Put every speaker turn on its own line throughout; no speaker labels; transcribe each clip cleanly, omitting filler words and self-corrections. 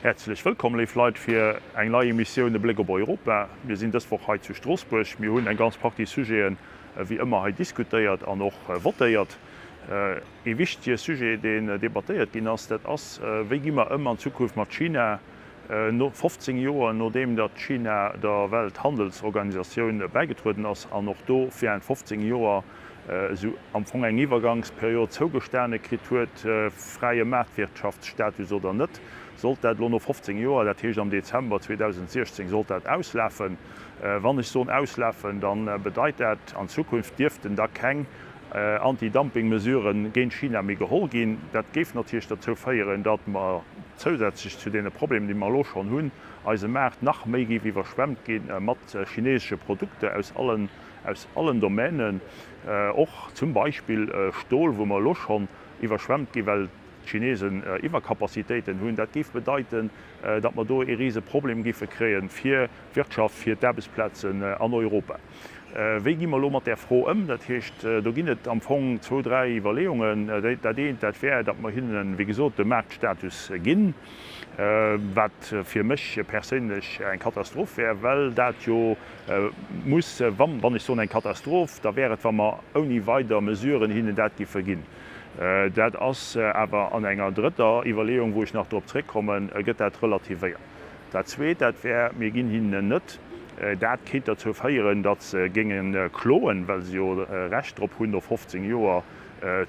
Häerzlech wëllkomm, léif Leit, fir eng nei Emissioun E Bléck op Europa. Mir sinn dës Woch hei zu Stroossbuerg. Mir hunn eng ganz Partie Sujeten wéi ëmmer hei diskutéiert an och votéiert. Ee wichtege Sujet, deen debattéiert ginn ass, dat ass, Wéi gi mer ëm an Zukunft mat China, no 15 Joer nodeem datt China der Welthandelsorganisatioun bäigetrueden ass an och do während 15 Joer esou am Fong eng Iwwergangsperiod zougestane kritt huet, fräie Maartwirtschaftsstatus oder net, sollt dat elo no 15 Joer, dat heescht am Dezember 2016, sollt dat auslafen. Wann ech soen auslafen, da bedeit dat, an Zukunft dierften da keng Anti-Dumping-Mesurë géint China méi geholl ginn. Dat géif natierlech derzou féieren, datt mer zousätzlech zu deene Problemer, déi mer elo schonn hunn, eise Maart nach méi géif iwwerschwemmt gi mat chinesesche Produkter aus allen aus allen Domänen, och zum Beispill Stol, wou mer elo schonn iwwerschwemmt ginn, well d'Chinesen Iwwercapacitéiten hunn. Dat géif bedeiten, datt mer do ee rise Problem géife kréie fir d'Wirtschaft, fir d'Aarbechtsplazen an Europa. Wéi gi mer elo mat där Fro ëm? Dat heescht, do ginn et am Fong zwou, dräi Iwwerleeungen. Dat eent, dat wär, datt mer hinnen, wéi gesot, de Maartstatus ginn, wat fir mech perséinlech eng Katastroph wär, well dat jo muss, wann ech soen eng Katastroph, da wär et, wa mer ouni weider Mesuren hinnen dat géife ginn. Dat ass awer an enger drëtter Iwwerleeung, wou ech nach drop zréckkommen, gëtt dat relativéiert. Dat Zweet, dat wär, mir ginn hinnen net. Dat kéint derzou féieren, datt se géinge kloen, well se jo Recht drop hunn, no 15 Joer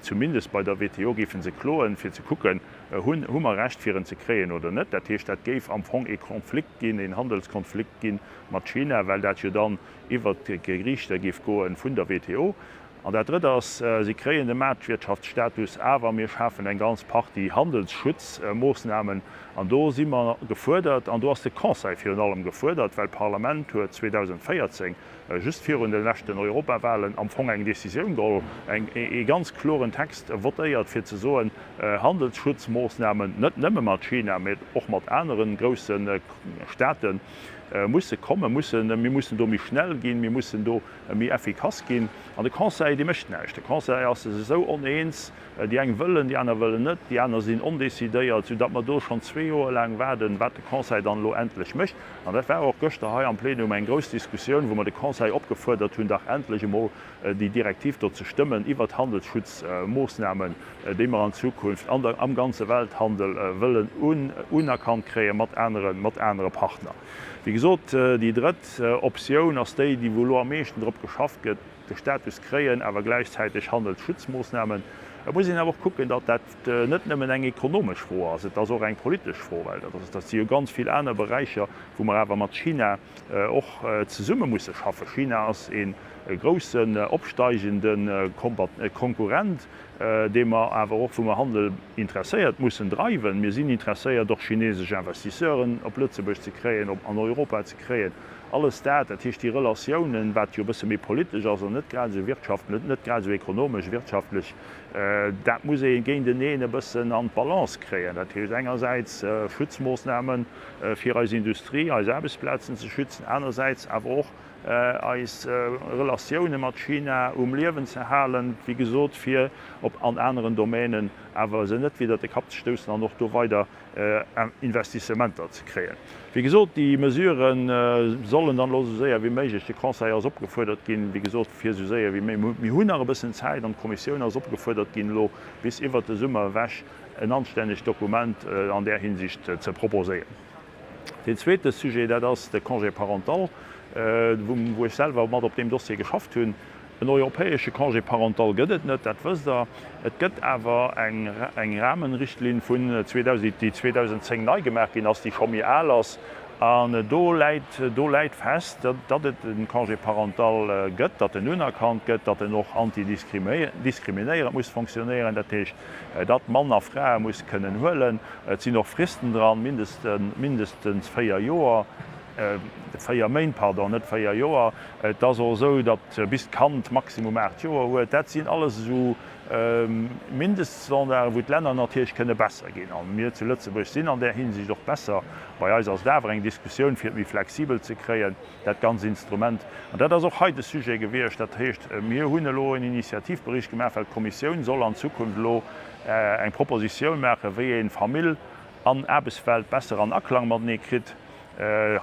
zumindest bei der WTO géife se kloen, fir ze kucken, hunn, hu mer Recht fir en ze kréien oder net. Dat heescht, dat géif am Fong ee Konflikt ginn, een Handelskonflikt gi mat China, well dat jo dann iwwert d'Geriichter géif goen vun der WTO. An dat Drëtt ass, si kréien de Maartwirtschaftsstatus, awer mir schafen eng ganz Partie Handelsschutzmoossnamen. An do si mer gefuerdert, an do ass de Conseil virun allem gefuerdert, well d'Parlament huet 2014, just virun de leschten Europawahlen, am Fong eng Décisioun geholl, ee ganz kloren Text votéiert, fir ze soen, Handelsschutzmoossnamen, net nëmme mat China, mä och mat anere grousse Staaten, musse kommen, mussen, mir mussen do méi schnell ginn, mir mussen do méi effikass ginn. An de Conseil, dee mécht näischt. De Conseil ass sech esou oneens, déi eng wëllen, déi aner wëllen net, déi aner sinn ondecidéiert, soudatt mer do schonn zwee Joer laang waarden, wat de Conseil dann elo endlech mécht. An dat war och gëschter hei am Plenum eng grouss Diskussioun, wou mer de Conseil opgefuerdert hunn, dach endlech emol déi Direktiv do ze stëmmen iwwert d'Handelsschutzmoossnamen, déi mer an Zukunft an der, am ganze Welthandel wëllen unerkannt kréie mat anere, mat anere Partner. Wéi gesot, déi drëtt Optioun ass déi, déi wou elo am meeschten drop geschafft gëtt, de Status kréien, awer gläichzäiteg Handelsschutzmoossnamen. Et muss een awer och kucken, datt dat net nëmmen eng ekonomesch Fro ass, et ass och eng politesch Fro, well dat ass, dat si jo ganz vill aner Beräicher, wou mer awer mat China och zesumme musse schaffen. China ass e groussen, opsteigende Konkurrent, dee mer awer och, wou mer Handel interesséiert mussen dreiwen. Mir sinn interesséiert, och chinesesch Investisseuren op Lëtzebuerg ze kréien, op an Europa ze kréien. Alles dat, dat heescht déi Relatiounen, wat jo e bësse méi politesch ass an net grad esou wirtschaftlech, net grad esou ekonomesch, wirtschaftlech, dat muss ee géinteneen e bëssen an d'Balance kréien. Dat heescht engersäits Schutzmoossname fir eis Industrie, eis Aarbechtsplazen ze schützen, anersäits awer och eis Relatioune mat China um Liewen ze halen, wéi gesot, fir op an aneren Domänen awer se net widder de Kapp ze stoussen an och do weider Investissementer ze kréien. Wéi gesot, déi Mesurë sollen dann elo esou séier wéi méiglech, de Conseil ass opgefuerdert ginn, wéi gesot, fir esou séier wéi méi, mir hunn nach e bëssen Zäit an d'Kommissioun ass opgefuerdert ginn, elo bis iwwert de Summer ewech en anstännegt Dokument an där Hinsicht ze proposéieren. Deen zweete Sujet, dat ass de Congé parental, wou ech selwer mat op deem Dossier geschafft hunn. En europäesche Congé parental gëtt et net, dat wësst Der. Et gëtt awer eng Rahmenrichtlinn vun 2000, déi 2010 nei gemaach ginn ass, déi scho méi al ass. An do läit, do läit fest, datt et e Congé parental gëtt, datt en unerkannt gëtt, datt en och antidiskriminéierend muss fonctionnéieren, dat heescht, datt Mann a Frae muss kënnen huelen. Et sinn och Fristen dran, mindestens 4 Joer, 4 Méint, pardon, net 4 Joer. Et ass och esou, datt bis d'Kand maximum 8 Joer huet. Dat sinn alles esou Mindeststandarden, wou d'Länner natierlech kënne besser ginn. A mir zu Lëtzebuerg sinn an där Hinsicht och besser. Bei eis ass et awer eng Diskussioun, fir et méi flexibel ze kréien, dat ganz Instrument. An dat ass och hei de Sujet gewiescht. Dat heescht, mir hunn elo en Initiativbericht gemaach, well d'Kommissioun soll an Zukunft elo eng Propositioun maachen, wéi ee Famill. an Aarbechtswelt besser an Aklang matenee kritt.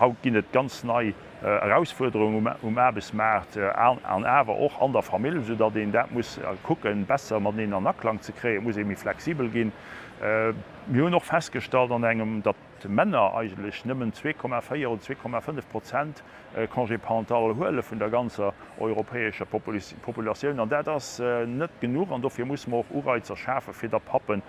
Haut ginn et ganz nei Erausfuerderungen um Aarbechtsmaart an awer och an der Famill, soudatt een dat muss kucken, besser mateneen an Aklang ze kréien. Et muss ee méi flexibel ginn. Mir hunn och festgestallt an engem, datt d'Männer eigentlech nëmmen 2,4 oder 2,5 Prozent Congé parental huele vun der ganzer europäescher Populatioun. An dat ass net genuch. An dofir musse mer och Ureizer schafen, fir datt d'Pappe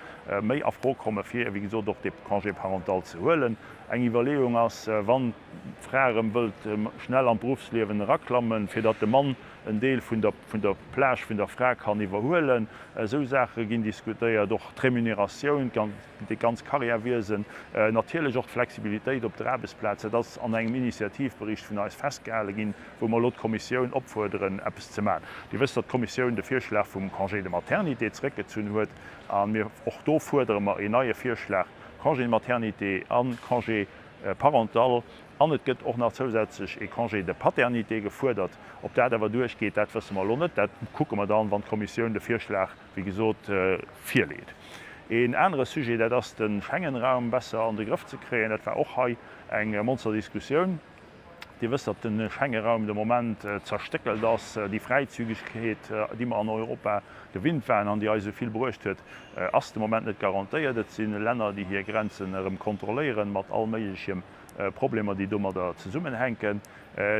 méi a Fro komme fir, wéi gesot, och dee Congé parental ze huelen. Eng Iwwerleeung ass, wann d'Fra erëm wëllt schnell an d'Beruffsliewen eraklammen, fir datt de Mann en Deel vun der vun der Plage vun der Fra kann iwwerhuelen. Esou Saache ginn diskutéiert, och d'Remuneratioun, déi ganz Karriärwiesen, natierlech och d'Flexibilitéit op der Aarbechtsplaz. Dat ass an engem Initiativbericht vun eis festgehale ginn, wou mer elo d'Kommissioun opfuerderen, eppes ze maachen. Dir wësst, datt d'Kommissioun de Virschlag vum Congé de maternité zeréckgezunn huet a mir och do fuerdere mer een neie Virschlag, Congé de maternité a Congé parental, an et gëtt och nach zousätzlech ee Congé de paternité gefuerdert. Ob dat awer duerchgeet, dat wësse mer elo net. Dat kucke mer dann, wann d'Kommissioun de Virschlag, wéi gesot, virleet. Een anere Sujet, dat ass de Schengenraum besser an de Grëff ze kréien. Dat war och hei eng monster Diskussioun. Dir wësst, datt de Schengeraum de Moment zerstéckelt ass. Déi Fräizügegkeet, déi mer an Europa gewinnt waren an déi eis esou vill bruecht huet, ass de Moment net garantéiert. Et si Länner, déi hir Grenzen erëm kontrolléieren, mat all méiglechem Problemer, déi domadder zesummenhänken.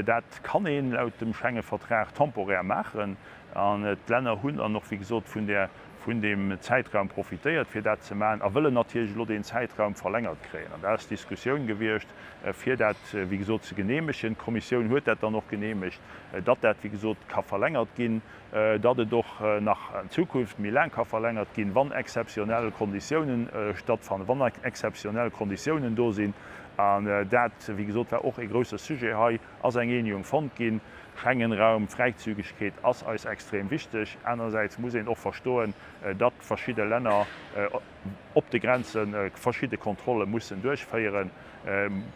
Dat kann een laut dem Schengevertrag temporär maachen. An d'Länner hunn dann och, wéi gesot, vun där, vun deem Zäitraum profitéiert, fir dat ze maachen, a wëllen natierlech elo deen Zäitraum verlängert kréien. An dat ass d'Diskussioun gewiescht, fir dat, wéi gesot, ze geneemegen. D'Kommissioun huet dat dann och geneemegt, datt dat, wéi gesot, ka verlängert ginn, datt et och nach an Zukunft méi laang ka verlängert ginn, wann exzeptionell Konditiounen stattfannen, wann exzeptionell Konditiounen do sinn. An dat, wéi gesot, war och e grouse Sujet hei, ass eng Eenegung fonnt ginn. Schengen-Raum, Fräizügegkeet ass eis extrem wichteg. Anersäits muss een och verstoen, datt verschidde Länner op de Grenze verschidde Kontrolle mussen duerchféieren.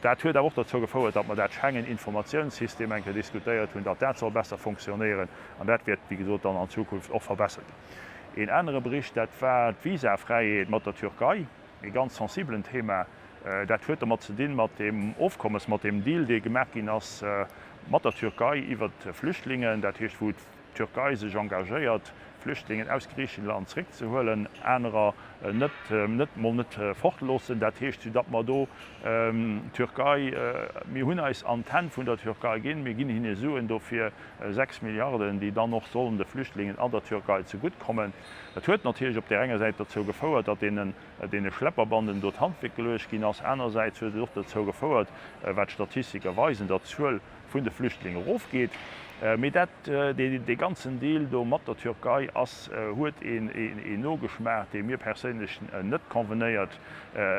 Dat huet awer och dozou gefouert, datt mer dat Schengen-Informatiounssystem eng Kéier diskutéiert hunn, datt dat soll besser fonctionnéieren. An dat wäert, wéi gesot, dann an Zukunft och verbessert ginn. Een anere Bericht, dat war d'Visafräiheet mat der Türkei, ee ganz sensibelen Thema. Dat huet domat ze dinn, mat deem Ofkommes, mat deem Deal, dee gemaach ginn ass mat der Türkei iwwert d'Flüchtlingen, dat heescht, wou d'Türkei sech engagéiert, Flüchtlingen aus Griichenland zréckzehuelen, anerer net, net mol net fortloossen. Dat heescht, soudatt mer do d'Türkei, mir hunn eis an d'Hänn vun der Türkei ginn, mir ginn hinne Suen dofir, 6 Milliarden, déi dann och sollen de Flüchtlingen an der Türkei zegutt kommen. Dat huet natierlech op där enger Säit dozou gefouert, datt deenen, deene Schlepperbanden do d'Handwierk geluecht ginn ass. Anersäits huet et och dozou gefouert, wat d'Statistike weisen, datt d'Zuel vun de Flüchtlinge erofgeet. Mee dat, dee ganzen Deal do mat der Türkei ass, huet een Nogeschmaach, dee mir perséinlech net convenéiert.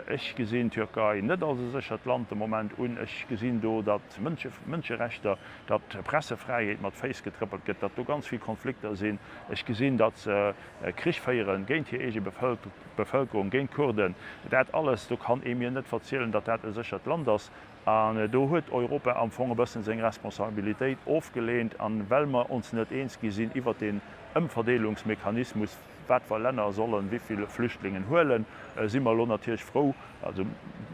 Ech gesinn d'Türkei net als e séchert Land de Moment un. Ech gesinn do, datt Mënscherechter, datt Pressefräiheet mat Féiss getrëppelt gëtt, datt do ganz vill Konflikter sinn. Ech gesinn, datt se Krich féieren géint hir eege Bevëlkerung, géint d'Kurden. Dat alles, do kann ee mir net verzielen, datt dat e séchert Land ass. An do huet Europa am Fong e bëssen seng Responsabilitéit ofgeleent. An well mer ons net eens gi sinn iwwert deen Ëmverdeelungsmechanismus, wat fer Länner sollen wéivill Flüchtlingen huelen, si mer elo natierlech frou, also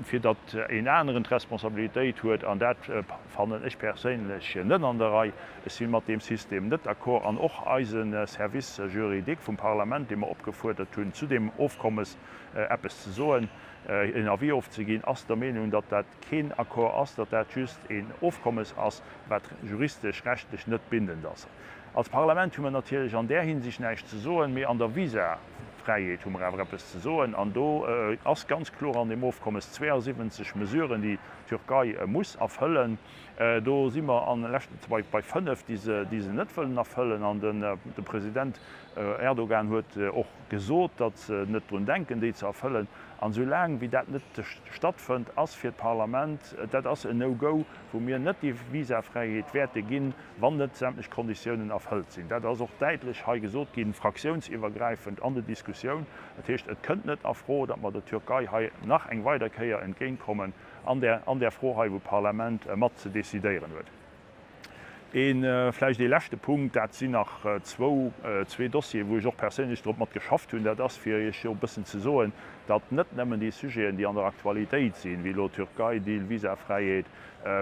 fir datt een aneren d'Responsabilitéit huet. An dat fannen ech perséinlech net an der Rei. Ech si mat deem System net d'accord. An och eise Service juridique vum Parlament, dee mer opgefuerdert hunn, zu deem Ofkommes eppes ze soen, en Avis ofzeginn, ass der Meenung, datt dat keen Accord ass, datt dat just een Ofkommes ass, wat juristesch, rechtlech net bindend ass. Als Parlament hu mer natierlech an där Hinsicht näischt ze soen, mee an der Visafräiheet hu mer awer eppes ze soen. An do ass ganz kloer an deem Ofkommes 72 Mesuren, déi d'Türkei muss erfëllen. Do si mer an leschter Zäit bei 5, déi se, déi se net wëllen erfëllen. An de President Erdogan huet och gesot, datt se net drun denken, déi ze erfëllen. An esou laang wéi dat net stattfënnt, ass fir d'Parlament, dat ass en No-Go, wou mir net déi Visafräiheet wäerte ginn, wann net sämtlech Konditiounen erfëllt sinn. Dat ass och däitlech hei gesot ginn, fraktiounsiwwergräifend an der Diskussioun. Dat heescht, et kënnt net a Fro, datt mer der Türkei hei nach eng weider Kéier entgéintkommen an där, an där Fro hei, wou d'Parlament mat ze decidéieren huet. Een, vläicht ee leschte Punkt, dat sinn nach zwou, zwee Dossieren, wou ech och perséinlech drop mat geschafft hunn. Dat ass, fir Iech jo e bëssen ze soen, datt net nëmmen déi Sujeten, déi an der Aktualitéit sinn, wéi elo Türkei-Deal, Visafräiheet,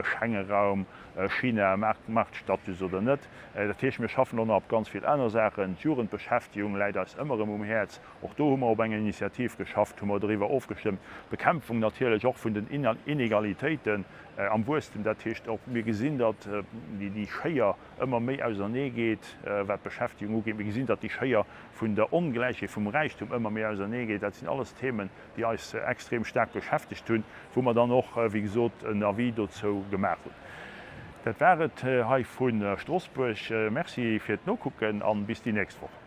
Schengenraum, China, Maartstatus oder net, dat heescht, mir schaffen och nach op ganz vill aner Saachen. D'Jugendbeschäftegung läit eis ëmmer erëm um Häerz. Och do hu mer op enger Initiativ geschafft, hu mer doriwwer ofgestëmmt. D'Bekämpfung natierlech och vun den Inegalitéiten am Wuesstem, dat heescht och mir gesinn, datt déi Schéier ëmmer méi ausernee geet, wat d'Beschäftegung ugeet. Mir gesinn, datt déi Schéier vun der Ongläichheet vum Räichtum ëmmer méi ausernee geet. Dat sinn alles Themen, déi eis extrem staark beschäftegt hunn, wou mer dann och, wéi gesot, en Avis dozou gemaach hunn. Dat war et hei vu Stroossbuerg. Merci fir d'Nokucken an bis déi nächst Woch.